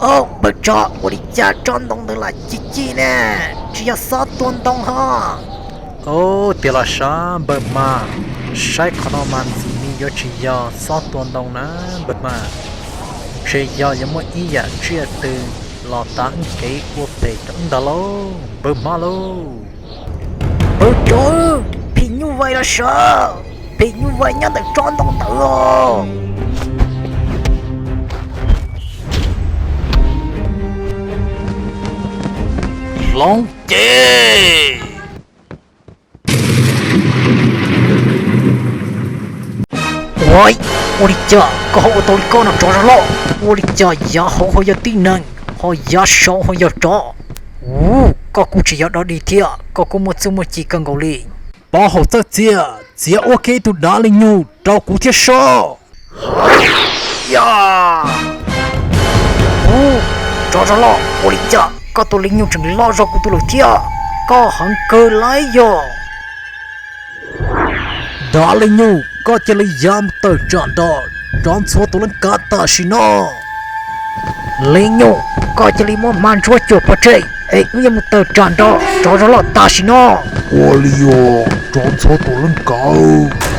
Au, npawg tsov, ua li cas tsob ntoo ntawd lam ci ci ne? Tsis yog xob tua ntoo ho? Au, tiag los sav npawg hma, saib qhov no mas ntxim li yuav tsis yog xob tua ntoo na npawg hma. Ntshe yog yuav muaj ib yam tsiaj twg los tav wb kev ua phem rau wb ntag lauj npawg hma lauj. Npawg tsov, phim nyuj vais los sav, phim nyuj vais nyob ntawm tsob ntoo ntawd os. Hloov ces. Ua, ua li cas koj ho ua tau li koj no tsov zog loj? Ua li cas yav hauv ho yog tib neeg, ho yav saud ho yog tsov? Ua, koj kuj tsis yog dog dig thiab, koj kuj muaj txuj muaj ci kawg nkaus li. Pov haum txawj txiav, txiav ua kiag ib tug dav li nyug rau kuv thiab sob. Yog. Ua, tsov zog loj, ua li cas koj tus li nyug tseem loj zog kuv tus lawm thiab? Koj heev kawg lauj yog. Dav li nyug, koj cia li ya mus tawm tsam nrog tsov ntxhuav tus leej kav tam sim no. Li nyug, koj cia li muab hma ntsuab cuam pov tseg es wb yuav mus tawm tsam nrog tsov zog loj tam sim no. Ua li os tsov ntxhuav tus leej kav.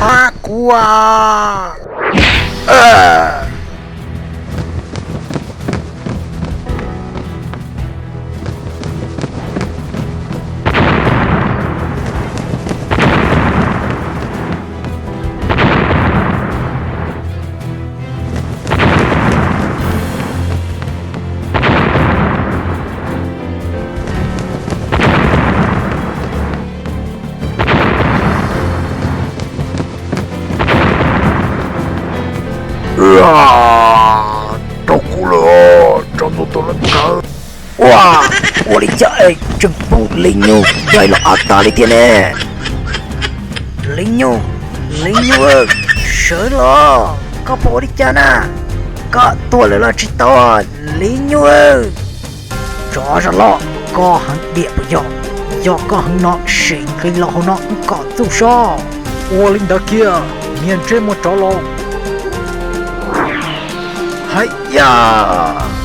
Pab kuv. Rau kuv lawm, tsov ntxhuav tus leej kav. Ua, ua li cas es tseem pom li nyug dai los av tag li thiab ne? Li nyug, li nyug, sawv los, koj puas ua li cas na? Koj tuag lawm los tsis tau, li nyug. Tsov zog loj, koj heev diam puas yog? Yog koj heev no sim nqis los hauv no wb kom txuj sob. Ua li ntawd kiag, niag ntsej muag tsov los. Hais yam.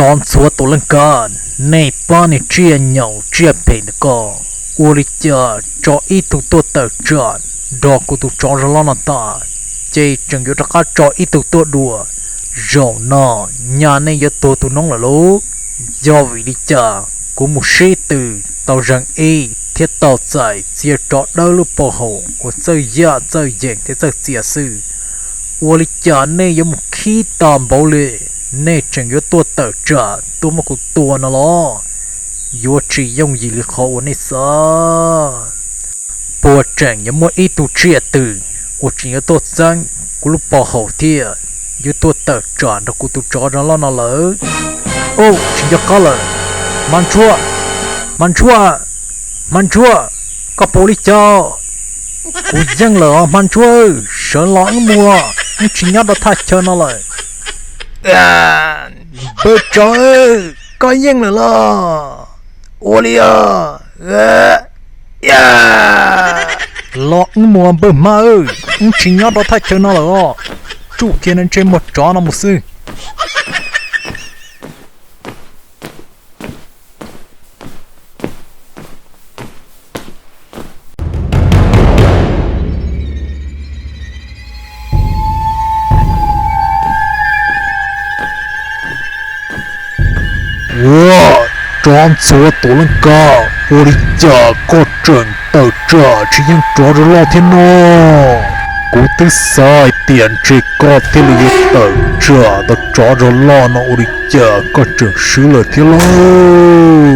Tsov ntxhuav tus leej kav, nej pab niag tsiaj nyaum tsiaj phem ntawm ko, ua li cas tso ib tug tuaj tawm tsam nrog kuv tus tsov zog loj no tas, ces tseem yuav rov qab tso ib tug tuaj dua. Zaum no nyaj nej yuav tuag tu noob lawm lauj. Yog vim li cas kuv mus sib tw tau zeeg ib thiab tau txais txia tsov dawb lub pov haum uas txawj yaj txawj yeem thiab txawj txias xwb, ua li cas nej yuav mus khib tas npaum li? Nej tseem yuav tuaj tawm tsam tuaj muab kuv tua no los? Yuav tsis yooj yim li qhov uas nej xav. Puas tseem yuav muaj ib tug tsiaj twg uas tseem yuav tuaj txeeb kuv lub pov haum thiab yuav tuaj tawm tsam nrog kuv tus tsov zog loj no lawm? Ub, tsis nco qab lawm. Hma Ntsuab, Hma Ntsuab, Hma Ntsuab, koj puas ua li cas? Kuv yeej lawm os Hma Ntsuab, sawv los wb mus, wb tsis nyob rau thaj chaw no lawm. Npawg tsov, koj yeej lawm los? Ua li os. Los wb mus npawg hma, wb tsis nyob rau thaj chaw no lawm os. Tsuj kiag ntsej muag tsov no mus xwb. Ua, tsov ntxhuav tus leej kav, Ua li cas koj tseem tawm tsam tsis yeej tsov zog loj thiab no? Kuv twb xav hais tias ntshe koj thiaj li yuav tawm tsam tau tsov zog loj no, ua li cas koj tseem swb lawm thiab lauj?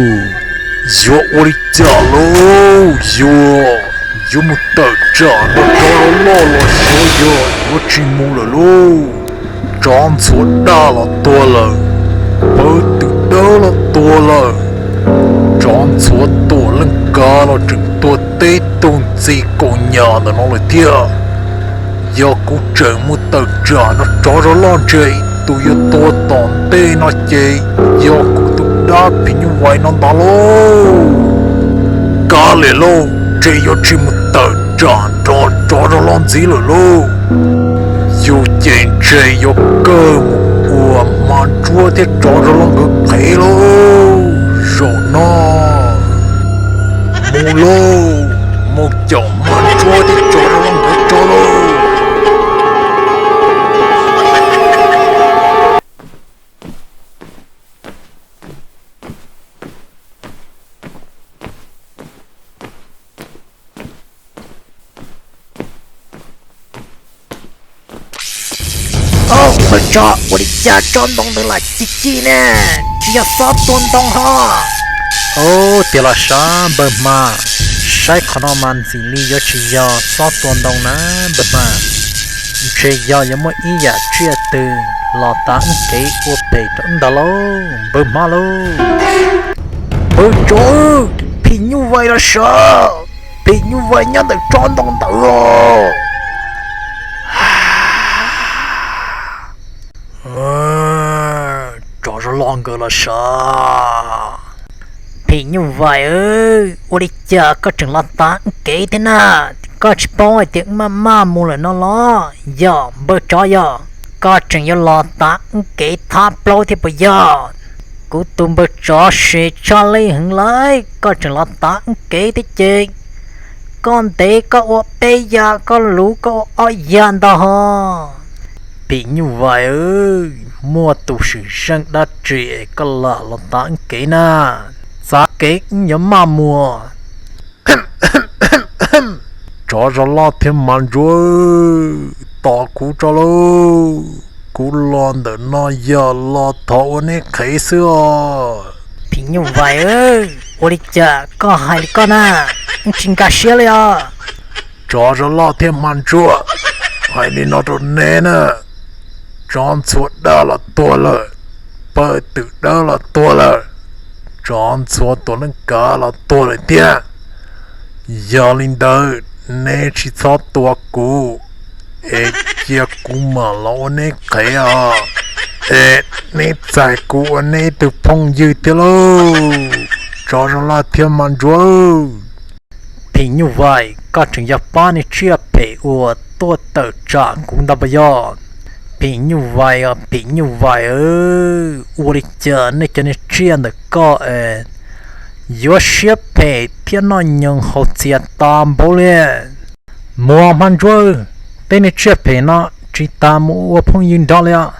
Yuav ua li cas lauj? Yuav, yuav mus tawm tsam nrog tsov zog loj los xyov yog yuav tsis mus lawm lauj. Tsov ntxhuav daj los tuag lawm, pawv twm dawb los tuag lawm, tsov ntxhuav tuam leej kav los tseem tuag teb tug ntxi kaus nyas ntawm no lawm thiab. Yog kuv tseem mus tawm tsam nrog tsov zog loj ntshe tus yuav tuag tom ntej no ces yog kuv tus dab phim nyuj vais no ntag lauj. Kav liam lauj, ntshe yuav tsis mus tawm tsam nrog tsov zog loj ntxiv lawm lauj. Yus ces ntshe yuav kawg mus ua hma ntsuab thiab tsov zog loj nkawd qhev lauj zaum no. Mus lauj, mus caum hma ntsuab thiab tsov zog loj nkawd tso lauj. Au, npawg tsov, ua li cas tsob ntoo ntawd lam ci ci ne? Tsis yog xob tua ntoo ho? Au, tiag los sav npawg hma, saib qhov no mas ntxim li yuav tsis yog xob tua ntoo na npawg hma. Ntshe yog yuav muaj ib yam tsiaj twg los tav wb kev ua phem rau wb ntag lauj npawg hma lauj. Npawg tsov, phim nyuj vais los sav, phim nyuj vais nyob ntawm tsob ntoo ntawd os. Tsov zog loj nkawd los sav. Phim nyuj vais, ua li cas koj tseem los tav wb kev thiab na? Koj tsis paub hais tias wb maj maj mus lawm no los? Yog npawg tsov, yog koj tseem yuav los tav wb kev thab plaub thiab puas yog? Kuv tus npawg tsov se tshaj lij heev lawm, koj tseem los tav wb kev thiab ces. Koj ntev koj ua peb yam, koj luv koj ua ob yam ntag ho. Phim nyuj vais, muaj tus swm zeej dab tsi es koj lam los tav wb kev na? Txav kev wb yuav maj mus. Tsov zog loj thiab hma ntsuab, tos kuv tso lauj. Kuv los ntawm no yog los thov ua neb qhev xwb os. Phim nyuj vais, ua li cas koj hais li koj na? Wb tsis nkag siab li os. Tsov zog loj thiab hma ntsuab, hais li no rau neb na, tsov ntxhuav daj los tuag lawm, pawg twm dawb los tuag lawm, tsov ntxhuav tuam leej kav los tuag lawm thiab. Yog li ntawd, neb tsis txhob tua kuv, es cia kuv mam los ua neb qhev os. Es neb txais kuv ua neb ib tug phooj ywg thiab lauj, tsov zog loj thiab hma ntsuab. Phim nyuj vais, koj tseem yog pab niag tsiaj phem uas tuaj tawm tsam kuv ntag puas yog? Phim nyuj vais os, phim nyuj vais, ua li cas nej cov niag tsiaj ntawm koj es yuav siab phem thiab noj nyoos haus txias tas npaum li. Muas hma ntsuab, tej niag tsiaj phem no tsis tas mus ua phooj ywg nrog li os.